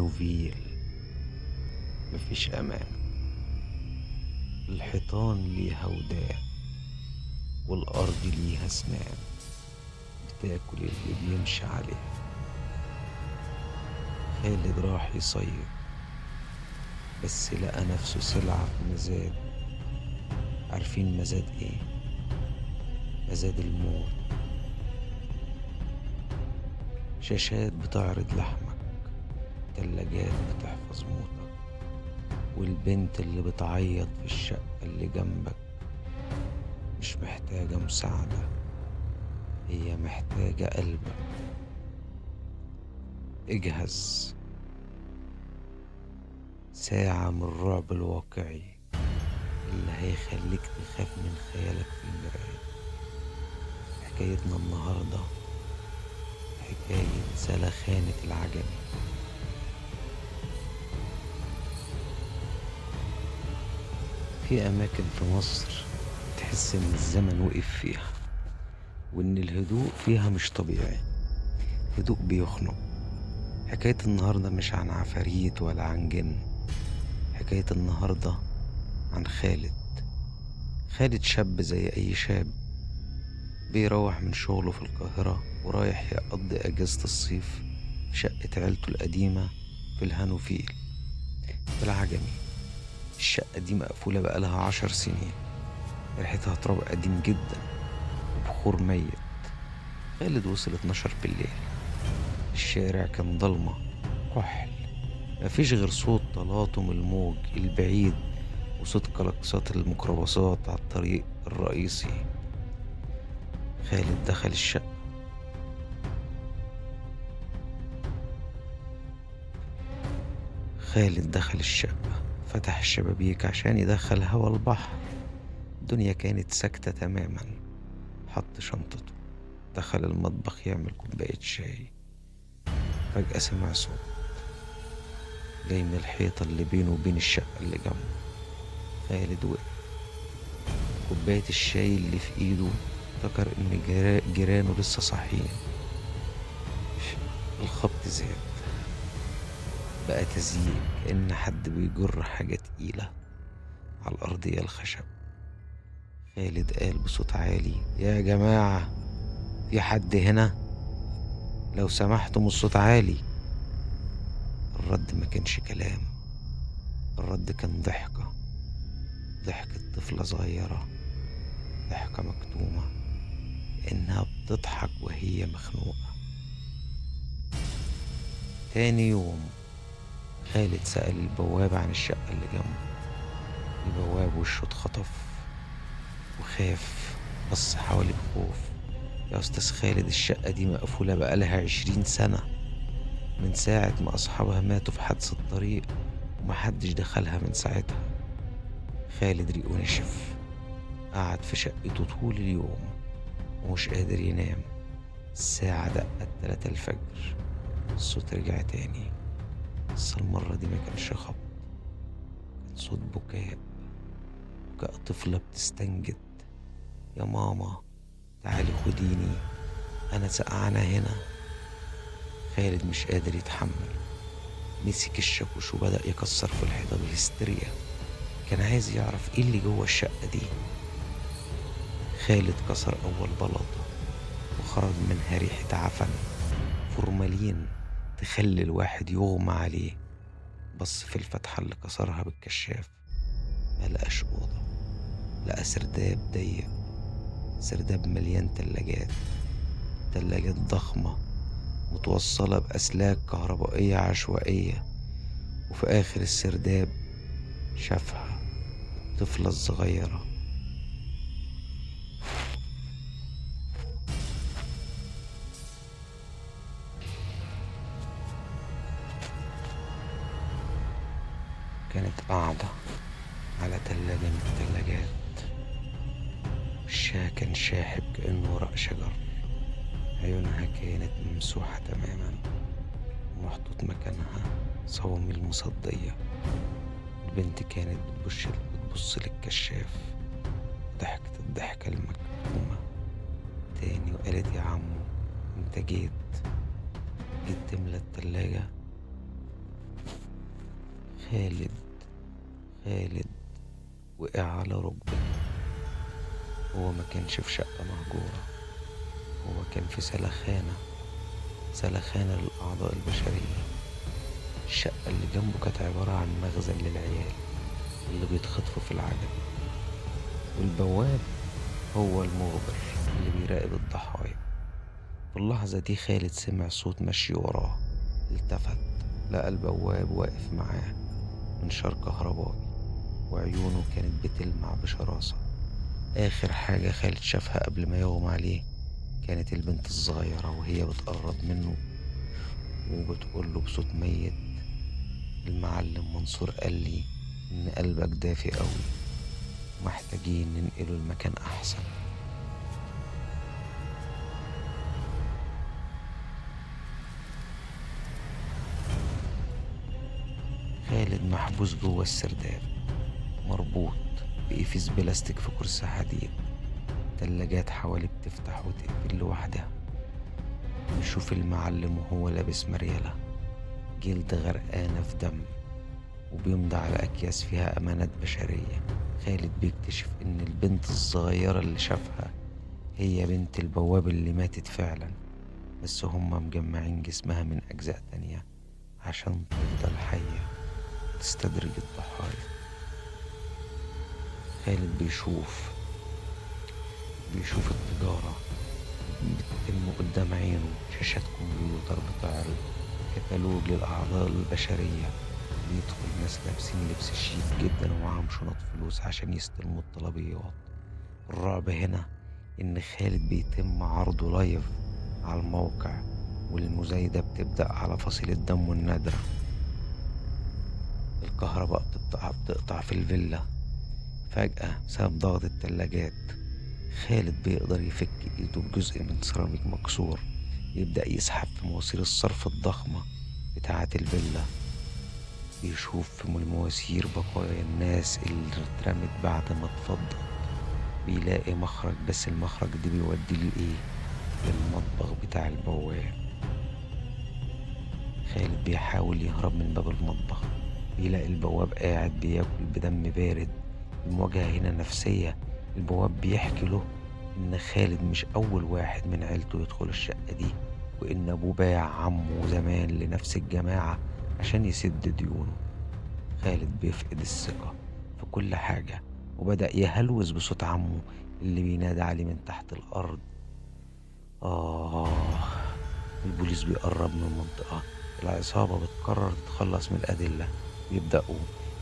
الهانوفيل مفيش أمان. الحيطان ليها ودان والأرض ليها أسنان بتاكل اللي بيمشي عليها. خالد راح يصيف بس لقى نفسه سلعة في مزاد. عارفين مزاد ايه؟ مزاد الموت. شاشات بتعرض لحمك، تلاجات بتحفظ موتك، والبنت اللي بتعيط في الشقة اللي جنبك مش محتاجة مساعدة، هي محتاجة قلبك. اجهز ساعة من الرعب الواقعي اللي هيخليك تخاف من خيالك في المراية. حكايتنا النهاردة حكاية سلخانة العجمي. في أماكن في مصر تحس إن الزمن وقف فيها، وإن الهدوء فيها مش طبيعي، هدوء بيخنق. حكاية النهاردة مش عن عفاريت ولا عن جن، حكاية النهاردة عن خالد. خالد شاب زي أي شاب، بيروح من شغله في القاهرة ورايح يقضي أجازة الصيف في شقة عيلته القديمة في الهانوفيل في العجمي. الشقة دي مقفولة بقالها 10 سنين، ريحتها تراب قديم جدا وبخور ميت. خالد وصل 12 بالليل، الشارع كان ضلمة كحل، مفيش غير صوت تلاطم الموج البعيد وصوت كلاكسات الميكروباصات على الطريق الرئيسي. خالد دخل الشقة، فتح الشبابيك عشان يدخل هوا البحر. الدنيا كانت ساكتة تماما. حط شنطته، دخل المطبخ يعمل كوباية شاي. فجأة سمع صوت جاي من الحيطة اللي بينه وبين الشقة اللي جنبه. خالد وقف، كوباية الشاي اللي في ايده افتكر ان جيرانه لسه صاحيين. الخبط زاد، بقى تزييق كأن حد بيجر حاجة تقيلة على الأرضية الخشب. خالد قال بصوت عالي: يا جماعة، في حد هنا؟ لو سمحتم الصوت عالي. الرد ما كانش كلام، الرد كان ضحكة، ضحكة طفلة صغيرة، ضحكة مكتومة إنها بتضحك وهي مخنوقة. تاني يوم خالد سأل البواب عن الشقة اللي جنبه. البواب وشه اتخطف وخاف، بص حواليه بخوف: يا أستاذ خالد، الشقة دي مقفولة بقالها 20 سنة، من ساعة ما أصحابها ماتوا في حادثة الطريق ومحدش دخلها من ساعتها. خالد ريقه نشف، قعد في شقته طول اليوم ومش قادر ينام. الساعة دقت 3 الفجر، الصوت رجع تاني، بس المرة دي ما كانش خبط، كان صوت بكاء، بكاء طفلة بتستنجد: يا ماما تعالي خديني، أنا سقعانة هنا. خالد مش قادر يتحمل، مسك الشاكوش وبدأ يكسر في الحيطة بهستيريا. كان عايز يعرف ايه اللي جوه الشقة دي. خالد كسر أول بلاطة وخرج منها ريحة عفن فورمالين تخلي الواحد يغمى عليه. بص في الفتحة اللي كسرها بالكشاف، ما لقاش أوضة، لقى سرداب ضيق، سرداب مليان تلاجات، تلاجات ضخمة متوصلة بأسلاك كهربائية عشوائية. وفي آخر السرداب شافها الطفلة الصغيرة. كانت قاعدة على تلاجة من التلاجات، وشها كان شاحب كأنه ورق شجر، عيونها كانت ممسوحة تماما ومحطوط مكانها صواميل مصدية. البنت كانت بتبص للكشاف، ضحكت الضحكة المكتومة تاني وقالت: يا عمو انت جيت تملى التلاجة. خالد خالد وقع على ركبته. هو ما كانش في شقة مهجورة، هو كان في سلخانة، سلخانة للأعضاء البشرية. الشقة اللي جنبه كانت عبارة عن مخزن للعيال اللي بيتخطفوا في العجل، والبواب هو المخبر اللي بيراقب الضحايا. في اللحظة دي خالد سمع صوت مشي وراه، التفت لقى البواب واقف معاه منشار كهربائي، وعيونه كانت بتلمع بشراسة. آخر حاجة خالد شافها قبل ما يغمى عليه كانت البنت الصغيرة وهي بتقرب منه وبتقوله بصوت ميت: المعلم منصور قال لي إن قلبك دافي قوي، ومحتاجين ننقله المكان أحسن. خالد محبوس جوه السرداب، مربوط بإفيز بلاستيك في كرسي حديد، تلاجات حواليه بتفتح وتقفل لوحدها. بيشوف المعلم وهو لابس مريالة جلد غرقانة في دم، وبيمضي على أكياس فيها أمانات بشرية. خالد بيكتشف إن البنت الصغيرة اللي شافها هي بنت البواب اللي ماتت فعلا، بس هما مجمعين جسمها من أجزاء تانية عشان تفضل حية وتستدرج الضحايا. خالد بيشوف التجارة بتتم قدام عينه، شاشات كمبيوتر بتعرض كتالوج للأعضاء البشرية، بيدخل ناس لابسين لبس شيك جدا ومعاهم شنط فلوس عشان يستلموا الطلبيات. الرعب هنا إن خالد بيتم عرضه لايف على الموقع، والمزايدة بتبدأ على فصيلة دمه النادرة. الكهرباء بتقطع في الفيلا فجأة بسبب ضغط التلاجات. خالد بيقدر يفك ايده بجزء من سيراميك مكسور، يبدأ يسحب في مواسير الصرف الضخمة بتاعة الفيلا. بيشوف في المواسير بقايا الناس اللي اترمت بعد ما اتفضت. بيلاقي مخرج، بس المخرج ده بيوديه لإيه؟ للمطبخ بتاع البواب. خالد بيحاول يهرب من باب المطبخ، بيلاقي البواب قاعد بياكل بدم بارد. المواجهة هنا نفسية. البواب بيحكي له إن خالد مش أول واحد من عيلته يدخل الشقة دي، وإن أبوه باع عمه زمان لنفس الجماعة عشان يسد ديونه. خالد بيفقد الثقة في كل حاجة، وبدأ يهلوس بصوت عمه اللي بينادى عليه من تحت الأرض. البوليس بيقرب من المنطقة، العصابة بتقرر تتخلص من الأدلة،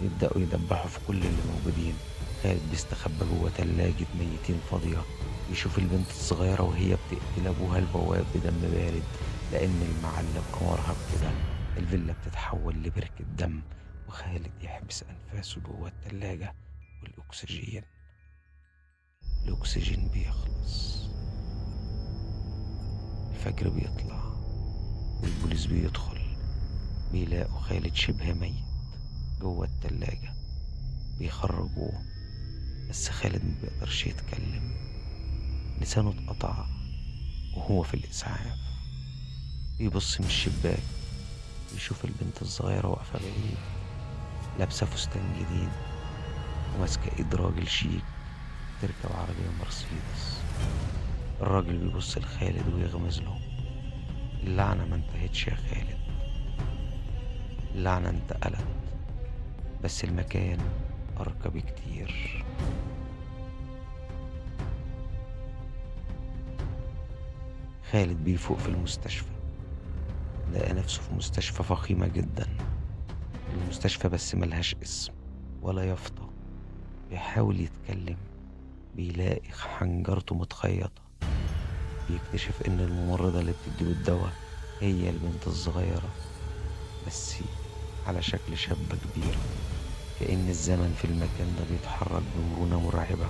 يبدأوا يدبحوا في كل اللي موجودين. خالد بيستخبى جوه تلاجة ميتين فاضية، يشوف البنت الصغيرة وهي بتقتل أبوها البواب بدم بارد لأن المعلم أمرها بكده. الفيلا بتتحول لبركة دم، وخالد يحبس أنفاسه جوه التلاجة، والأكسجين بيخلص. الفجر بيطلع والبوليس بيدخل، بيلاقوا خالد شبه ميت جوه التلاجة. بيخرجوه بس خالد ما بيقدرش يتكلم، لسانه اتقطع وهو في الإسعاف. بيبص من الشباك بيشوف البنت الصغيرة واقفة بعيد، لابسة فستان جديد وماسكة ايد راجل شيك تركب عربية مرسيدس. الراجل بيبص لخالد ويغمز له. اللعنة ما انتهتش يا خالد، اللعنة انتقلت، بس المكان أرقى بكتير. خالد بيفوق في المستشفى، لقى نفسه في مستشفى فخيمة جدا. المستشفى بس ملهاش اسم ولا يافطة. بيحاول يتكلم، بيلاقي حنجرته متخيطة. بيكتشف إن الممرضة اللي بتديله الدواء هي البنت الصغيرة، بس على شكل شابة كبيرة، كأن الزمن في المكان ده بيتحرك بمرونة مرعبة.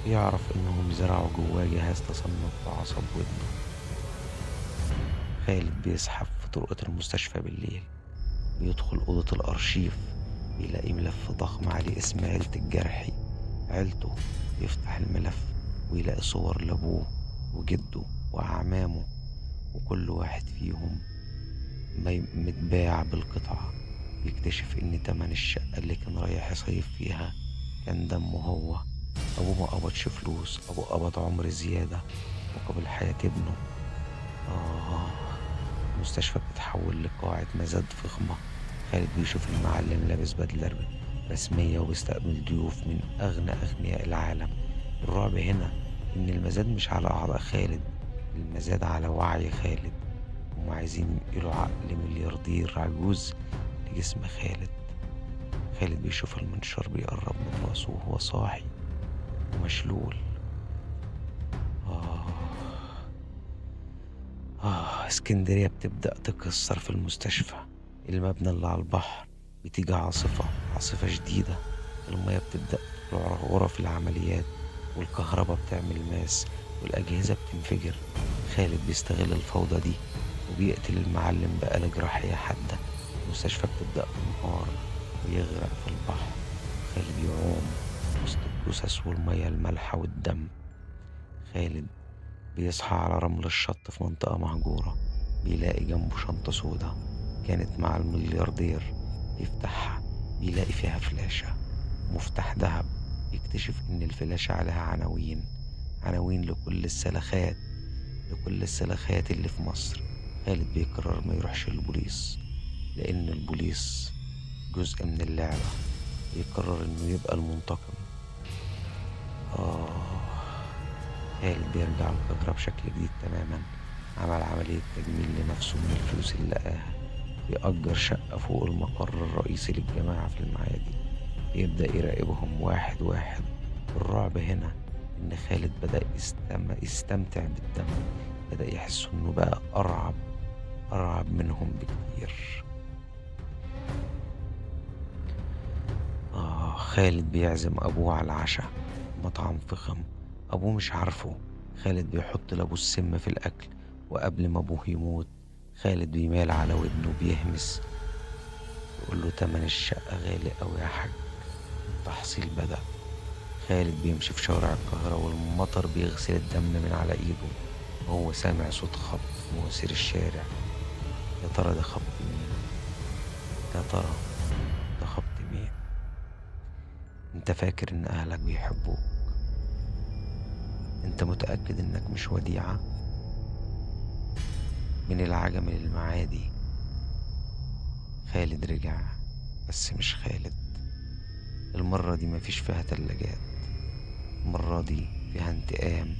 بيعرف إنهم زرعوا جواه جهاز تصنت بعصب ودنه. خالد بيسحب في طرقة المستشفى بالليل، بيدخل أوضة الأرشيف، بيلاقي ملف ضخم عليه اسم عيلة الجرحي، عيلته. يفتح الملف ويلاقي صور لأبوه وجده وأعمامه، وكل واحد فيهم متباع بالقطعة. بيكتشف إن تمن الشقة اللي كان رايح يصيف فيها كان دمه هو. أبوه ما قبضش فلوس، أبوه قبض عمر زيادة مقابل حياة ابنه. المستشفى بتتحول لقاعة مزاد فخمة. خالد بيشوف المعلم لابس بدلة رسمية وبيستقبل ضيوف من أغنى أغنياء العالم. الرعب هنا إن المزاد مش على أعضاء خالد، المزاد على وعي خالد. هم عايزين ينقلوا عقل ملياردير عجوز لجسم خالد. خالد بيشوف المنشار بيقرب من راسه وهو صاحي ومشلول. اسكندرية بتبدأ تكسر في المستشفى. المبنى اللي على البحر بتيجي عاصفة، عاصفة شديدة. المية بتبدأ تطلع غرف العمليات، والكهرباء بتعمل ماس، والأجهزة بتنفجر. خالد بيستغل الفوضى دي وبيقتل المعلم بآلة جراحية حادة. المستشفى بتبدأ تنهار ويغرق في البحر. خالد يعوم وسط الجثث والمية المالحة والدم. خالد بيصحى على رمل الشط في منطقة مهجورة، بيلاقي جنبه شنطة سودة كانت مع الملياردير. بيفتحها بيلاقي فيها فلاشة مفتاح ذهب. يكتشف إن الفلاشة عليها عناوين، عناوين لكل السلخات، لكل السلخات اللي في مصر. خالد بيقرر ما يروحش للبوليس لأن البوليس جزء من اللعبة. بيقرر إنه يبقى المنتقم. خالد بيرجع القاهرة بشكل جديد تماما. عمل عملية تجميل لنفسه من الفلوس اللي لقاها. بيأجر شقة فوق المقر الرئيسي للجماعة في المعادي. بيبدأ يراقبهم واحد واحد. الرعب هنا إن خالد بدأ يستمتع بالدم، بدأ يحس إنه بقى أرعب، أرعب منهم بكتير. خالد بيعزم أبوه على العشاء، مطعم فخم. أبوه مش عارفه. خالد بيحط لأبوه السم في الأكل، وقبل ما أبوه يموت خالد بيمال على ودنه بيهمس يقول له تمن الشقة غالي أوي يا حاج. التحصيل بدأ. خالد بيمشي في شوارع القاهرة والمطر بيغسل الدم من على إيده، وهو سامع صوت خبط في مواسير الشارع. يا ترى ده خبط مين؟ يا ترى ده خبط مين؟ انت فاكر ان اهلك بيحبوك؟ انت متأكد انك مش وديعة؟ من العجم للمعادي خالد رجع، بس مش خالد. المرة دي مفيش فيها تلاجات، المرة دي فيها انتقام.